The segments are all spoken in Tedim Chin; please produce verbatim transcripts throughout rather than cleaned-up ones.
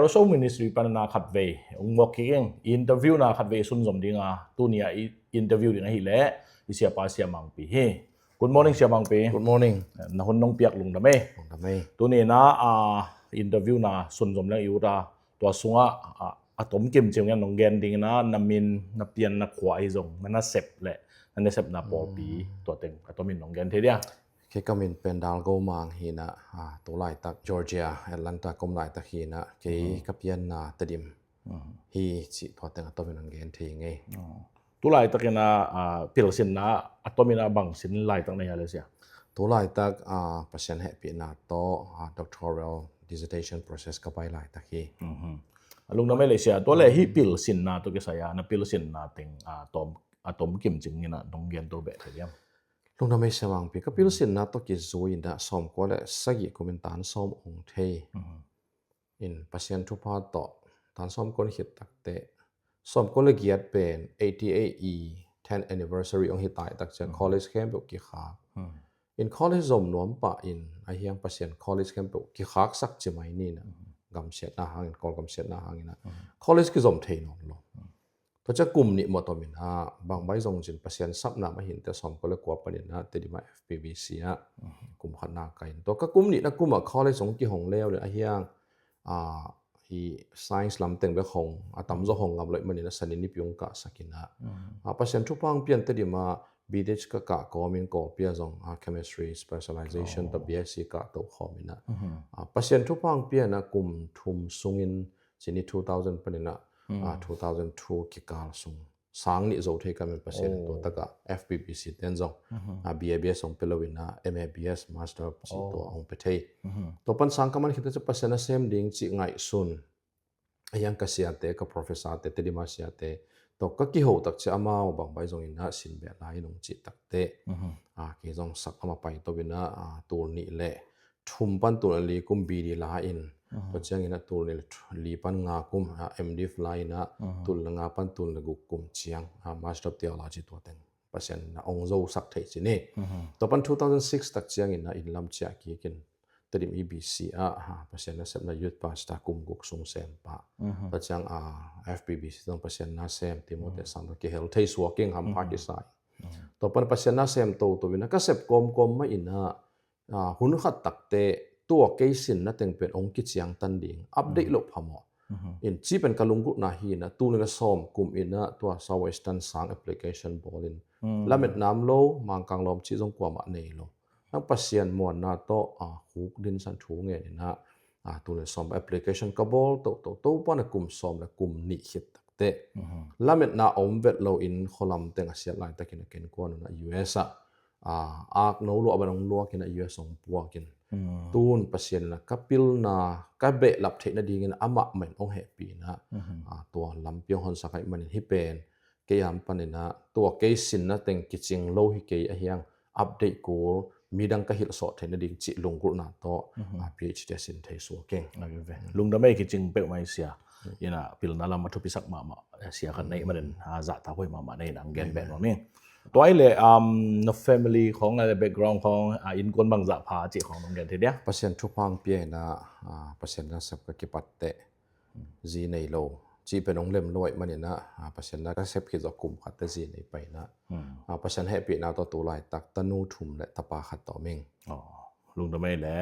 Show Ministry panin a khatvei ong muak kik ing. I interview na khatvei sunzom ding a, tuni a i interview ding ahih leh i siapa Sia Mangpi hi. Good morning, Sia Mangpi. Good morning. Na hun nong piak lungdam ei. Lungdam ei. Tuni in a, ah, interview na sunzom leng i ut a, tua sungah, ah, a tomkim ciang nong gen ding in a, na min, na pian, na khua ahi zong, na nasep leh na nasepna pawlpi, tua teng a tomin nong gen thei dia? Kei ka min pen Dal Go Mang hi in a, ah, tu laitak Georgia, Atlanta ka om laitak hi in a, kei ka pianna Tedim hi cih tua teng a tomin nong gen thei ing ei. Tu laitakin a, ah, pilsinna a tomin a bang sin laitak na hia le Sia? Tu laitak, ah, Pasian hehpihna tawh, ah, doctoral dissertation process ka pai laitak hi. A lungdam ei le Sia, tua le hih pilsinna tawh kisai a, na pilsinna teng, ah, tom, a tomkim ciang in a nong gen to beh thei diam? Lungdam ei Sia Mangpi, ka pilsinna tawh kizui in a sawmkua le sagih kumin tan sawm ong thei. In Pasian thupha tawh tan sawmkua khit takteh, sawmkua le giat pen eighty-eight i tenth anniversary ong hi laitak ciang college khempeuh kikhak. In college zom nuam pah in a hiang Pasian college khempeuh kikhaksak ci mai ni in a, gamsiatna hangin, Kawl gamsiatna hangin a, college kizom thei nawn lo. Tua ciang kum nih mawtom in a, bang bang zong cin Pasian sapna mah hi in teh, sawmkua le kua panin a Tedim a F P B C ah kum khatna ka in. Tua ka kum nihna kum ah college zong kihong leu le a hiang, ah, hi science lam teng bek hong, a tamzaw hong ngam lo ahih manin a Sani nipi ong kahsak in a, ah, Pasian thupha ong pian Tedim a B.Th ka kah kawmin Kawlpi ah zong, ah, chemistry specialization tawh B.Sc kah to khawm in a, ah, Pasian thupha ong pian a kum thum sungin, cin i two thousand panin a, ah, two thousand two kikal sung, sang nih zo thei ka min Pasian in tua tak a F P B C ten zong, ah, B.A.B.S ong pia lo in a, M.A.B.S, master cih tua ong pia thei. Tua pan sang ka man khit teh ciang Pasian nasem ding cih ngaihsun a hiang ka siate, ka professor te, Tedim a siate tawh ka kiho tak ciang amau bang bang zong in a sin beh lai in ong cih takteh, ah, kei zong sak a ma pai to in a, ah, tul nih le thum pan tul nih le li kum B.D la in, tua ciang in a tul nih le li pan nga kum, ah, M.Div la in a, tul nih le nga pan tul nih le guk kum ciang, ah, Master of Theology tua teng Pasian in a ong zosak thei cin hi. Tua pan two thousand six tak ciang in a, inn lam ciah kik in Tedim EBC ah, ah, Pasian nasepna youth pastor kum guk sung sem pah. Tua ciang, ah, FPBC zong Pasian nasem, Timothy sang tawh kihel thei suak ing, hampha kisa ing. Tua pan Pasian nasem toto in a ka sep kawmkawm mah in a, ah, hun khat takteh tua kei sinna teng pen ong kiciangtan ding, update loh phamawh in ci pen ka lunggulhna hi in a, tul nih le sawm kum in a tua South Western sang application bawl in, lametna om lo, Mangkang lawm cih zong kuamah nei lo. Nang Pasian muanna tawh, ah, khuk dinsan thu ngen in a, ah, tul nih le sawm application ka bawl toto, Topa na kum sawm le kum nih khit takteh lametna om vet lo in khualam teng a siat laitakin a ken kuan un a US ah, ah, ak no luah ban ong luakin a US ong puakin. Tun Pasian in a ka pilna, ka behlap theih nadingin amah mah in ong hehpih in a, ah, tua lampi ong honsak ahih manin hih pen kei a panin a tua kei sinna teng kicing lo hi kei a hiang, update kul, midang ka hilh sawt theih nading cih lunggulhna tawh, ah, PhD a sin thei suak ing. Lungdam ei, kicing peuhmah hi sia. In a pilna lam a thupisak mahmah, eh, sia khat na hih manin, ah, zahtak huai mahmah na hi in a ong gen beh nuam ing. Tua ahih leh, um, na family khawng, eh, background khawng, ah, innkuan bangzah pha cih khawng nong gen thei dia? Pasian thupha ong pia in a, ah, Pasian nasep ka kipat teh zi nei lo cih pen ong lem lo ahih manin a, ah, Pasian na ka sep khit zawh kum khat teh zi nei pai in a, ah, Pasian hehpihna tawh tu laitak tanu thum le tapa khat tawh om ing. Lungdam ei le.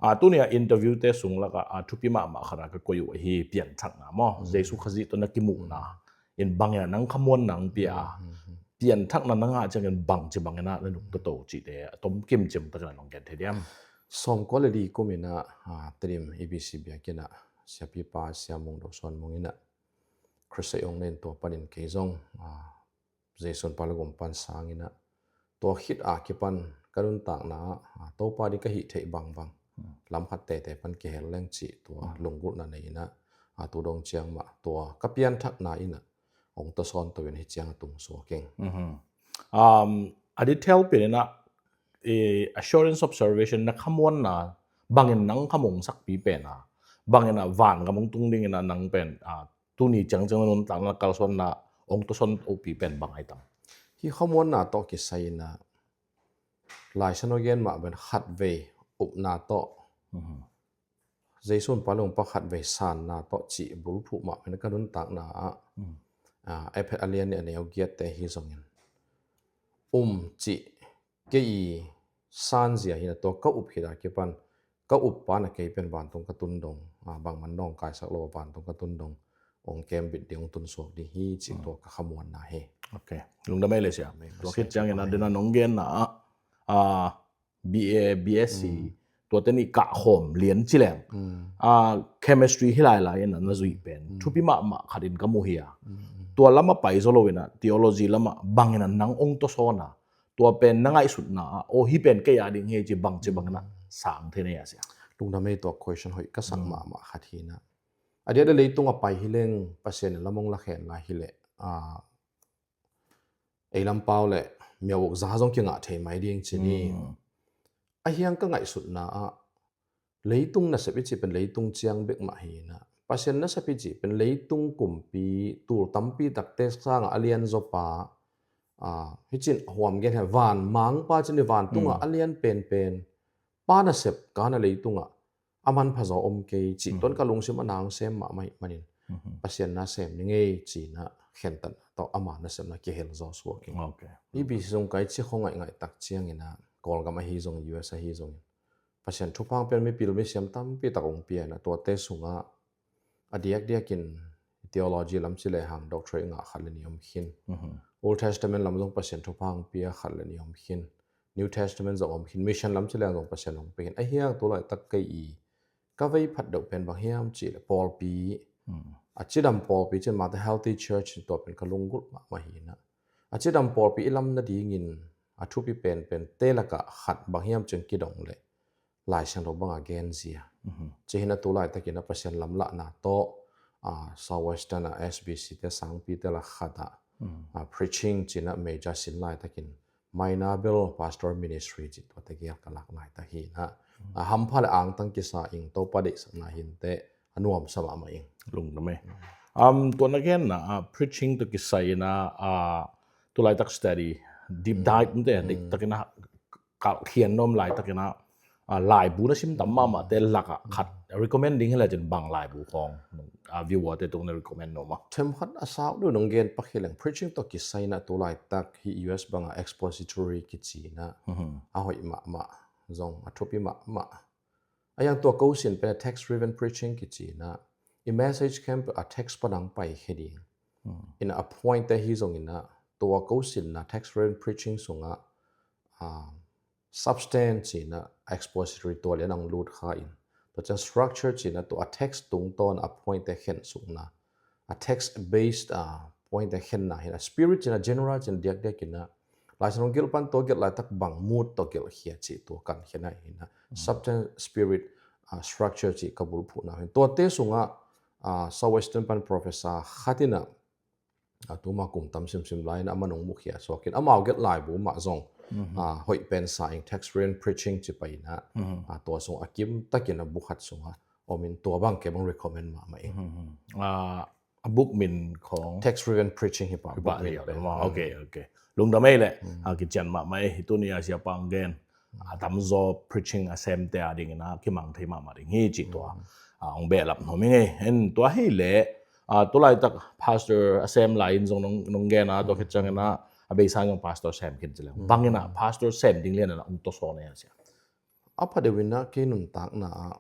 Ah, tuni a interview te sung lakah, ah, thupi mahmah khat a ka koih uh ahi pianthakna maw, Jesu Khazih tawh na kimuhna in bangin a nang khamuanna ong pia, pianthakna na ngah ciangin bangci bangin a na nungta to cihte a tomkim cimtakin a nong gen thei diam? Sawmkua le li kum in a, ah, Tedim EBC biakinn ah siapipa Sia Mung Do Suan Mung in a crusade ong nei in tua panin kei zong, ah, Jesu in pa le gum pan sang in a, tua khit a kipan ka nuntakna ah, ah, Topa ding ka hih theih bangbang lam khat tete pan kihel leng cih tua lunggulhna nei in a, ah, tu dong ciang mah tua ka pianthakna in a ong tawsawn to in hih ciang a tung suak ing. Um, a detail pen in a, eh, assurance of salvation na khamuanna bangin nang khamong sakpi pen a, bangin a vangam ong tung dingin a nang pen, ah, tuni ciangciang na nuntakna kalsuanna ong tawsawn topi pen bang ai tam? Hih khamuanna tawh kisai in a Laisiangtho gen mah pen khatvei upna tawh Jesu in Pa lungpa khatvei sanna tawh cih bulphuh mah pen ka nuntakna ah, ah, Ephet a lian nih a neu giatte hi zongin um cih kei i sanzia hi na, tua ka up khit a kipan ka up pan a kei pen vantung ka tun dong, ah, bangman nawngkaisak lo a vantung ka tun dong, ong kembit ding, ong tunsuak ding hi cih tua ka khamuanna hi. Ok. Lungdam ei le sia. Tua khit ciangin a dena nong genna ah, ah, B A, B S C, tuate nih kahkhawm lian ci leng, ah, chemistry hi lailai in a na zuih pen thupi mahmah khatin ka mu hi a. Tua lamah pai zaw lo in a theology lamah bangin a nang ong tawsawn a, tua pen na ngaihsutna ah, aw, hih pen kei a ding hi ci bangci bangin a sang thei na hia sia? Lungdam ei, tua question hoih ka sak mahmah khat hi na. A diakdiak leitung a pai hi leng Pasian in lam ong lakhen lai hi leh, ah, ei lam pau le miau uk za zong kingah thei mai ding ci ni. A hiang ka ngaihsutna ah leitung nasep i cih pen leitung ciang bek mah hi na, Pasian nasep i cih pen leitung kumpi tul tampi takte sangah a lian zaw pa, ah, hi cin huam gen hi a, van mangpa cin i vantungah a lian penpen pa nasep ka na leitungah a manpha zaw om kei cih tuan ka lungsim a nang sem mahmah ih manin Pasian na sem ni ngei cina khentatna tawh ama nasepna kihel zaw suak in. Ok. I B C zong kai ci kho ngaihngaih tak ciangin a, Kawlgam ahi zongin, U S ahi zongin Pasian thupha ong pian mipil misiam tampi tak ong pian a, tuate sungah a diakdiakin theology lam ci lehang doctorate ngah khat le nih om khin. Old Testament lam zong Pasian thupha ong pia khat le nih om khin. New Testament zong om khin, mission lam ci leng zong Pasian ong pia khin. A hiang tu laitak kei i ka vei phat deuh pen bang hiam cih le pawlpi, a cidam pawlpi cin mate healthy church tua pen ka lunggulh mahmah hi na. A cidam pawlpi i lam nadingin a thupi penpen te lakah khat bang hiam cin kidong le Lai Siangtho banga genzia. Ci hi na tu laitakin a Pasian lamlahna tawh, ah, South Western a S B C te sangpi te la khat ah, ah, preaching cina major sin laitakin minor bel pastor ministry ci tuate gial ka lak laita hi na. Ah, hampha le angtang kisa ing Topa deihsakna hinte a nuamsa mahmah ing. Lungdam ei. Um, tua na genna ah preaching tawh kisai ina, ah, tu laitak study deep dive mte deihtakin a kalkhian nuam laitakin a, ah, laibu na sim tam mahmahte lakah khat recommend ding hi lecin bang laibu khawng, ah, viewer te tung na recommend nuam a? Themkhat a sau deuh nong gen pak hi leng, preaching tawh kisai ina tu laitak hi U S banga expository kicina a hoih mahmah zong a thupi mahmah. A hiang tua ko sin pen a text driven preaching kicina, i message khempeuh a text pan ang paikhia ding in a point te hi zongin a, tua ko sinna text driven preaching sungah, ah, substance cina expository tua lian ang lut kha in, tua ciang structure cina tua a text tungtawn a point te khen sukna, a text based, ah, point te khenna hi na, spirit cina general cina diakdiakin a Lai Siangtho gelh pan tua gelh laitak bang mood tawh gelhkhia cih tua kan khia na hi na. Substance, spirit, ah, structure cih ka bulphuhna hi. Tuate sungah, ah, South Western pan professor khat ina, ah, tuma kum tam simsim lai ina a man ong mukhia suakin amau gelh laibu mah zong, ah, hoih pensa ing text driven preaching ci pai ina, ah, tua sung a kim takin a bu khat sungah om in tua bang kei bang recommend mahmah ing. Ah, a book min khawng text driven preaching hi pah. Hi pah book min hi pen. Ok, ok. Lungdam ei le. A kician mahmah ei, hi tuni a sia pang gen a tamzaw preaching a semte a dingin a kimang thei mahmah ding hi ci tua, ah, ong behlap nuam ing ei. En tua hi le, ah, tu laitak pastor a sem lai in zong nong, nong gen a, tua khit ciangin a, a beisa in zong pastor sem khin ci leng bangin a pastor sem ding lian a ong tawsawn ei a sia? A pha deuh ina kei nuntakna ah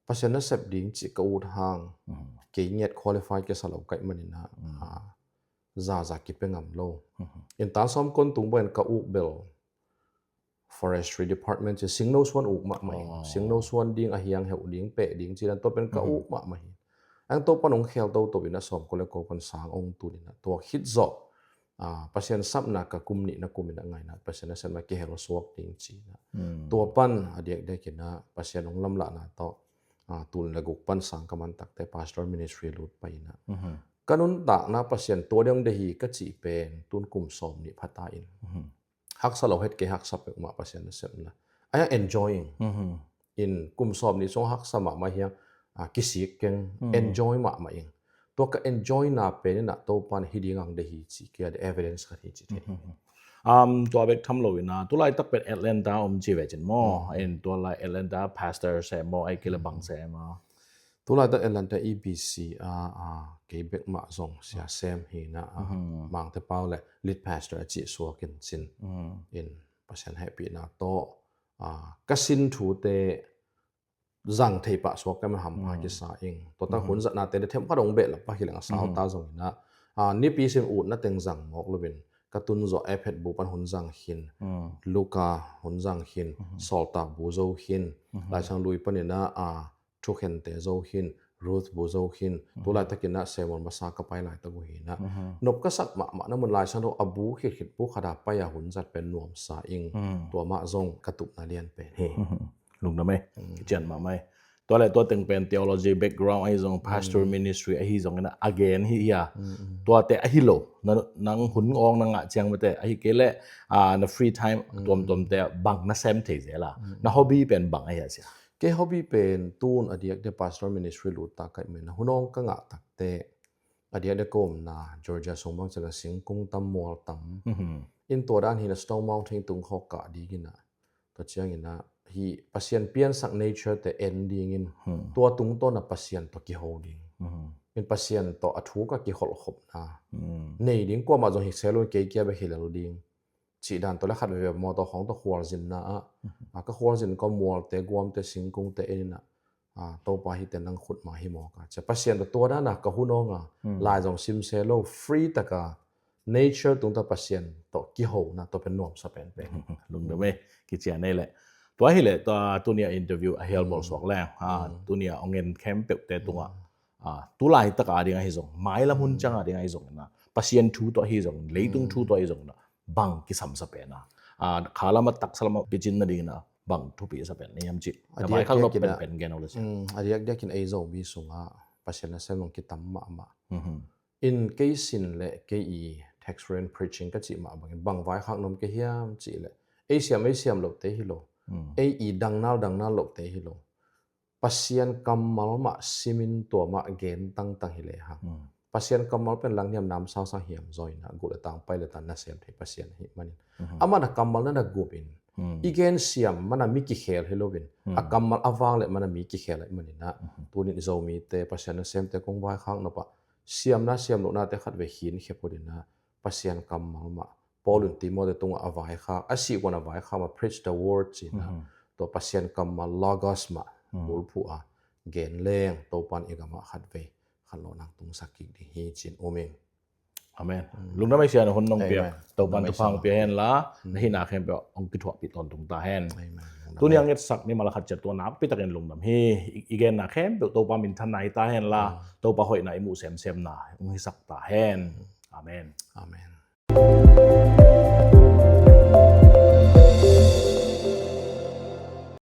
Pasian nasep ding cih ka ut hang kei ngiat qualified kisa lo ka ih manin a, ah, zaza kipia ngam lo. In tan sawm kon tung bangin ka uk bel forestry department ci, singno suan uk mahmah in, singno suan ding a hiang heuh ding peh ding ci dan tua pen ka uk mahmah hi. Ang Topa nong khel toto in a sawm ko le ko pan sang ong tun in a tua khit zawh, ah, Pasian sapna ka kum nihna kum in a ngaina Pasian nasepna kihel suak ding ci na. Tua pan a diakdiakin a Pasian ong lamlahna tawh, ah, tul le guk pan sang ka man takte pastor ministry lut pai in a. Ka nuntakna Pasian tua ding deih hi ka cih pen tun kum sawm nih phata in. Haksa lo het kei, haksa peuhmah Pasian nasepna. A hiang enjoying. In kum sawm nih sung haksa mahmah hiang, ah, kisik keng, enjoy mahmah ing. Tua ka enjoy na pen in a Topa in hi ding ang deih hi ci kei a, the evidence khat hi ci thei. Um, tua bek tham lo ina, tulaitak pen Atlanta om ci ve cin maw. Mm. In tua lai Atlanta pastor se maw, ai kila bang se maw. Tulaitak Atlanta E B C a, a, kei bek mah zong sia sem hi na, a, Mangte Pau le lead pastor a ci suak in cin. In Pasian hehpihna tawh, a, ka sin thute zang thei pah suak ka mah hampha kisa ing. Tua tak hun zatnate le them khat hong behlap pah hi leng a sau ta zong ina, a, nipi sim utna teng zang mawk lo in, ka tun zawh a phet bu pan hun zang khin, Luka hun zang khin, Sawltak bu zo khin, Laisang Lui pan ina, a, thukhente zo khin, Ruth bu zo khin, tulaitak ina Samuel masa ka pai laitak uh hi na. Nop ka sak mahmah na mun Laisang Thu a bu khit khit bu khat a pai a hun zat pen nuamsa ing, tua mah zong ka tupna lian pen hi. Lungdam ei. Kician mahmah ei. Tua le tua teng pen theology background ahi zong, pastor ministry ahi zong ina a gen hi hia. Tuate ahi lo, na, nang hun awng na ngah ciang mate ahi kei le, a, na free time tuamtuamte bang na sem thei zel a. Na hobby pen bang ahi a sia? Kei hobby pen tun a diakdiak pastor ministry lut ta ka hih manin a hun awng ka ngah takte a diakdiak ka omna Georgia sung bang ci le singkung tam mual tam. In tua dan hi na Stone Mountain tung khawk kah ding ina. Tua ciang ina hi Pasian piansak nature te en ding in tua tungtawn a Pasian tawh kiho ding. In Pasian tawh a thu ka kiholh khopna nei ding, kuamah zong hi se lo, kei kia bek hi lel ding. Cih dan tawh le khat veve mawtaw khawng tawh khualzinna ah, a, ka khualzin ka mualte, guamte, singkungte en ina, a, Topa hihte nang khut mah hi mawk a, cia Pasian tawh tua dan a ka hun awng a, lai zong sim se lo, free tak a nature tung tawh Pasian tawh kihona tawh pen nuamsa penpen. Lungdam ei, kician ei le. Tua hi le, tua tuni a interview a hial bawl suak leng, a, tuni a hong en khempeuhte tungah, a, tulaitak a ding ahi zong, mailam hun ciang a ding ahi zong ina, Pasian thu tawh ahi zong, leitung thu tawh ahi zong ina, bang kisamsa pen a, a, kha lam a taksa lam a picin nading ina bang thupi sa pen na hiam cih. A diakdiak ina, penpen gen aw le sia. A diakdiak in ei Zomi sungah Pasian nasem zong kitam mahmah. In kei sin le kei i Texturian preaching ka cih mah bangin bang vaikhak nuam ka hiam cih le, ei siam, ei siam lohte hi lo. Ei i dangnal, dangnal lohte hi lo. Pasian kammal mah simin tua mah gen tangtang hi lehang, Pasian kammal pen langniam namsang sang hiam zaw ina, gulh le tang, pai le tang nasem thei Pasian ahih manin, amah na kammal na na gupin, i gen siam mana mi kikhel hi loin, a kammal a vang le mana mi kikhel ahih manin ah, tunin i Zomite Pasian nasemte kong vaikhak nop ah siamna siam lohnate khat vei khin khia phot ina, Pasian kammal mah Paul in Timothy tungah a vaikhak, a sih kuan a vaikhak mah, preach the word cihna. Tua Pasian kammal logos mah bulphuh a gen leng, Topan i gamah khat vei khanlawh nang tungsak kik ding hi cin um ing. Amen. Lungdam ei sia, na hun nong piak, Topan thupha hong pia hen la, na hihna khempeuh hong kithuahpih tawntung ta hen. Tuni a ngetsak ni mala khat ciat tua nakpi takin lungdam hi. I, i genna khempeuh Topa minthanna hi ta hen la, Topa hoihna i muh semsemna hong hisak ta hen. Amen. Amen.